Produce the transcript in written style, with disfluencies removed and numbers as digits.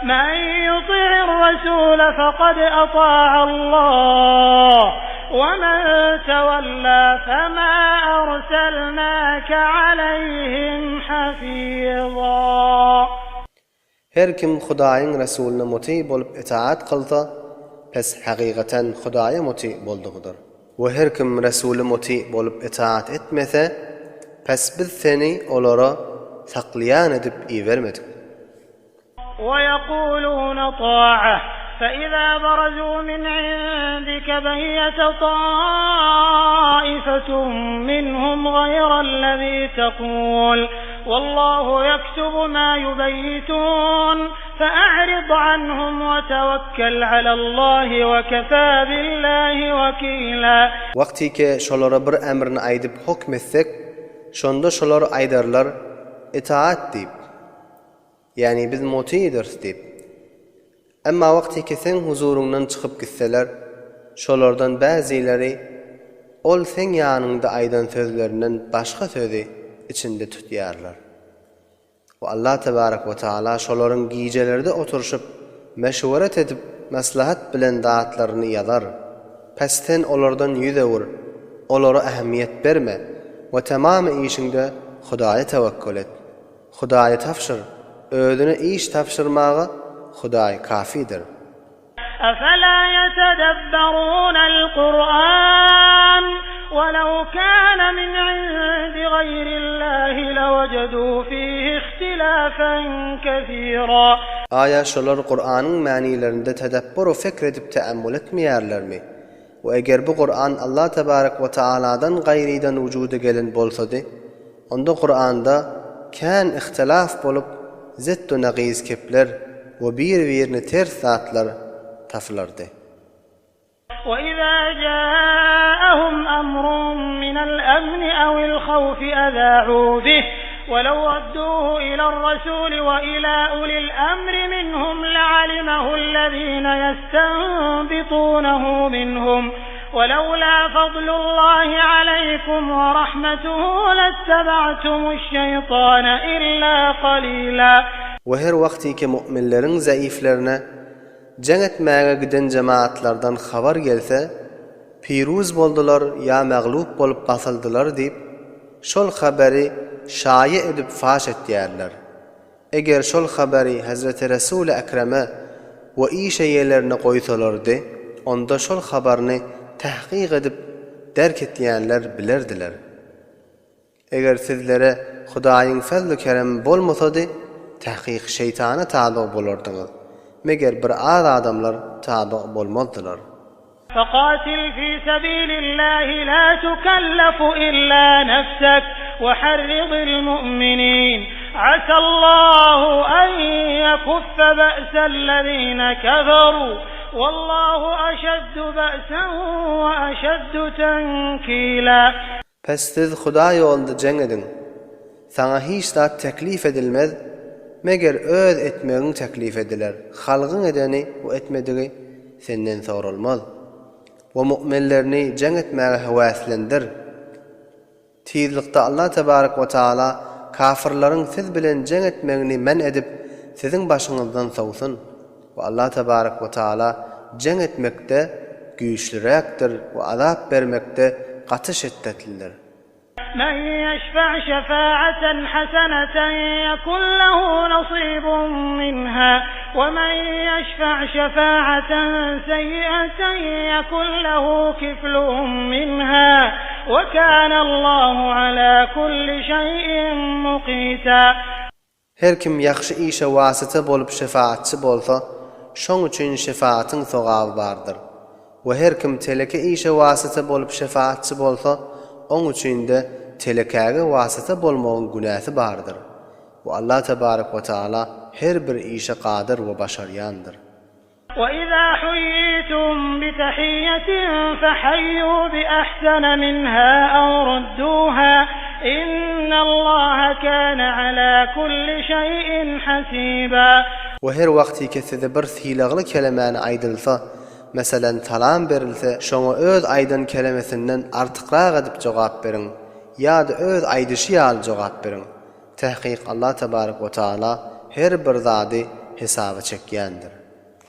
Men ýuti'ir rasule fekad ata'allah, we men tewella fema erselnake aleýhim hafiza. Her kim Hudaýyň Resulyna muty bolup itaat kylsa, pes hakykatan Hudaýa muty boldugydyr. We her kim Resule muty bolup itaat etmese, pes biz seni olara saklaýan edip ibermedik. وَيَقُولُونَ طَاعَةٌ فَإِذَا بَرَزُوا مِنْ عِندِكَ بَيَّتَ طَائِفَةٌ مِّنْهُمْ غَيْرَ الَّذِي تَقُولُ وَاللَّهُ يَكْتُبُ مَا يُبَيِّتُونَ فَأَعْرِضْ عَنْهُمْ وَتَوَكَّلْ عَلَى اللَّهِ وَكَفَى بِاللَّهِ وَكِيلًا. Wagtyke şolara bir emrini aýdyp hokm etsek, şonda şolar aýdarlar, Itaat diýip. Ýagny biz muty ederis diýip. Emma wagtyke seň huzuryňdan çykyp gitseler, şolardan bäzileri ol seň ýanyňda aýdan sözlerinden başga sözi içinde tutýarlar. We Allah tebarek we taala şolaryň gijelerde oturyşyp, meşweret edip, maslahat bilen zatlaryny ýazar. Pes sen olardan ýüz öwür, olara ähmiýet berme we tamamy işiňde Hudaýa tewekkül et. Hudaýa tabşyr, özüne iş tabşyrmaga Hudaý kafidir. Efela ýetedebberunel Kur'an, welau kana min indi gaýrillahi lewejedû fihi ihtilafen kesira. Aýa şolar Kur'anyň manylarynda tedebbur-u fikr edip teämmül etmeýärlermi? We eger bu Kuran Allah tebarek we taaladan gaýrydan wujuda gelen bolsady, onda Kuranda kän ihtilaf bolup zitdu nagyz kepler we bir-birine ters zatlar tapylardy. We iza ja'ahum amrun minel emni awil hawfi aza'u bih, we law radduhu iler rasuli we ila ulil emri minhum la'alimahul-lezine ýestenbitunehu minhum, we-lewlâ fadlullâhi aleýkum we rahmetuhu lettebe'tumuş-şeýtâne illâ kalîlâ. We her wagtyky mu'minleriň zaiflerine jeň etmäge giden jemaatlardan habar gelse, piruz boldular ýa maglup bolup basyldylar diýip, şol habary şaýa edip faş etýärler. Eger şol habary Hezreti Resuly Ekreme we iş eýelerine goýsalardy, onda şol habaryny tahkyk edip derk etýänler bilerdiler. Eger sizlere Hudaýyň fazly-keremi bolmasady, tahkyk şeýtana tabyg bolardyňyz. Meger bir az adamlar tabyg bolmazdylar. Fakatil fi sebilillahi la tukellefu illa nefsek we harridil mu'minin asallahu en yekuffe be'sellezine keferu wallahu eşeddu be'sen we eşeddu tenkila. Pes siz Hudaý ýolunda jeň ediň. Saňa hiç zat teklip edilmez, meger öz etmegiň teklip ediler, halgyň edeni we etmedigi senden soralmaz. We mu'minlerini jeň etmäge höwäslendir. Tizlikde Allah tebarek we taala kafyrlaryň siz bilen jeň etmegini men edip siziň başyňyzdan sowsun. We Allah tebarek we taala jeň etmekde güýçliräkdir we azap bermekde gaty şetdetlidir. Men ýeşfe şefa'aten haseneten ýekun lehu nasibun minha we men ýeşfe şefa'aten seýýi'eten ýekun lehu kiflun minha we kanallahu ala kulli şeý'in mukita. Her kim ýagşy işe wasyta bolup şefaatçy bolsa, şoň üçin şefaatyň sogaby bardyr. We her kim teleke işe wasyta bolup şefaatçy bolsa, oň üçin-de telekäge wasyta bolmagyň günäsi bardyr. We Allah tebarek we taala her bir işe kadyr we başarýandyr. Weizâ huýýitum bitehiyyetin fehayyû biahsene minhâ ew ruddûhâ innallaha kâne alâ kulli şeý'in hasîbâ. We her wagtyke size bir sylagly kelemäni aýdylsa, meselen, salam berilse, şoňa öz aýdan kelemesinden artykrak edip jogap beriň, ýa-da öz aýdyşy ýaly jogap beriň. Tahkyk Allah tebarek we taala her bir zady. hesaba çekýändir.